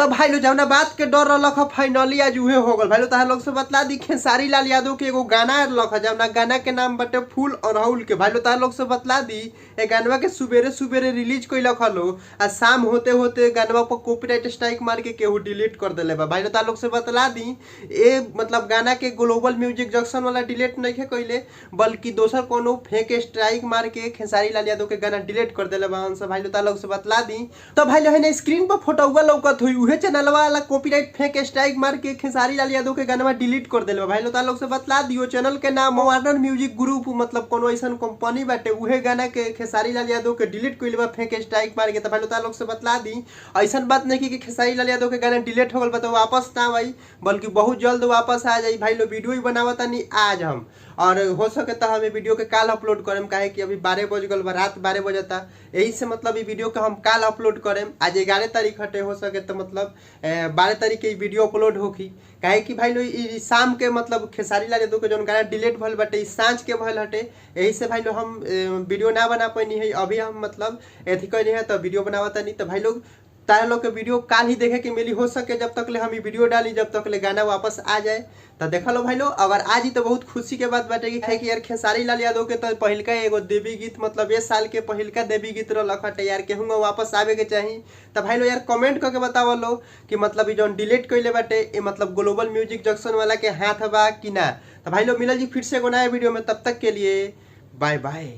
तो भाई लोग, जौना बात के डर रहलक ह, फाइनली आज उहे हो गल। भाई लोग, तहार लोग से बतला दी, खेसारी लाल यादव के एगो गाना रहलक ह, जौना गाना के नाम बाटे फूल अड़हुल के। भाई लोग, तहार लोग से बतला दी, ए गानवा के सुबेरे सुबेरे रिलीज कइलक हलो आ शाम होते होते गानवा पर कॉपीराइट स्ट्राइक मार के केहू डिलीट कर देले बा। भाई लोग, तहार लोग से बतला दी, ए मतलब गाना के ग्लोबल म्यूजिक जंक्शन वाला डिलीट नहीं कइले, बल्कि दोसर कोनो फेक स्ट्राइक मार के खेसारी लाल यादव के गाना डिलीट कर देले बा सब। भाई लोग, तहार लोग से बतला दी, तो भाई लोग, है स्क्रीन पर फोटोवा लौकत हुई, उहे चैनलवा वाला कॉपीराइट फेक स्ट्राइक मार के खेसारी लाल यादव के गाना डिलीट कर देले बा। भाई लोग, तहार लोग से बतला दियो, चैनल के नाम वार्नर म्यूजिक ग्रुप, मतलब कोनो ऐसन कंपनी बाटे, उहे गाना के खेसारी लाल यादव के डिलीट कइले बा फेक स्ट्राइक मार के। तो भाई लोग, तहार लोग से बतला दी, ऐसन बात नहीं कि खेसारी लाल यादव के गाना डिलीट हो गल बा तो वापस ना आई, बल्कि बहुत जल्द वापस आ जाई। भाई लोग, वीडियो ही बनावतानी आज हम, और हो सके तो हम वीडियो के काल अपलोड करेम, काहे कि अभी 12 बज गल बा, रात 12 बजता, यही से मतलब ई वीडियो के हम काल अपलोड करेम। आज 11 तारीख हटे, हो सके तो मतलब 12 तारीख के ई वीडियो अपलोड होखी, काहे कि भाई लोग, ई शाम के मतलब खेसारी लाल यादव के जौन गाना डिलीट भइल बाटे, ई साँझ के भइल हटे। यही से भाई लोग, हम वीडियो ना बना पैनी है। अभी हम मतलब अथी कैनी है तो वीडियो बनावतानी। तो भाई लोग, तारा लोग के वीडियो काल ही देखे के मिली। हो सके जब तक ले हम ई वीडियो डाली, जब तक ले गाना वापस आ जाए। तो देख लो भाई लोग, अगर आज ही तो बहुत खुशी के बात बाटे कि यार खेसारी लाल यादव के तो पहिलका एगो देवी गीत, मतलब ये साल के पहिलका देवी गीत रहलक हटे यार, केहू वापस आवे के चाही। तो भाई लोग, यार कमेंट करके बतावल लो कि मतलब ई जौन डिलीट कइले बाटे, ये मतलब ग्लोबल म्यूजिक जंक्शन वाला के हाथ बा कि ना। तो भाई लोग, मिलल जी फिर से एगो नया वीडियो में, तब तक के लिए बाय बाय।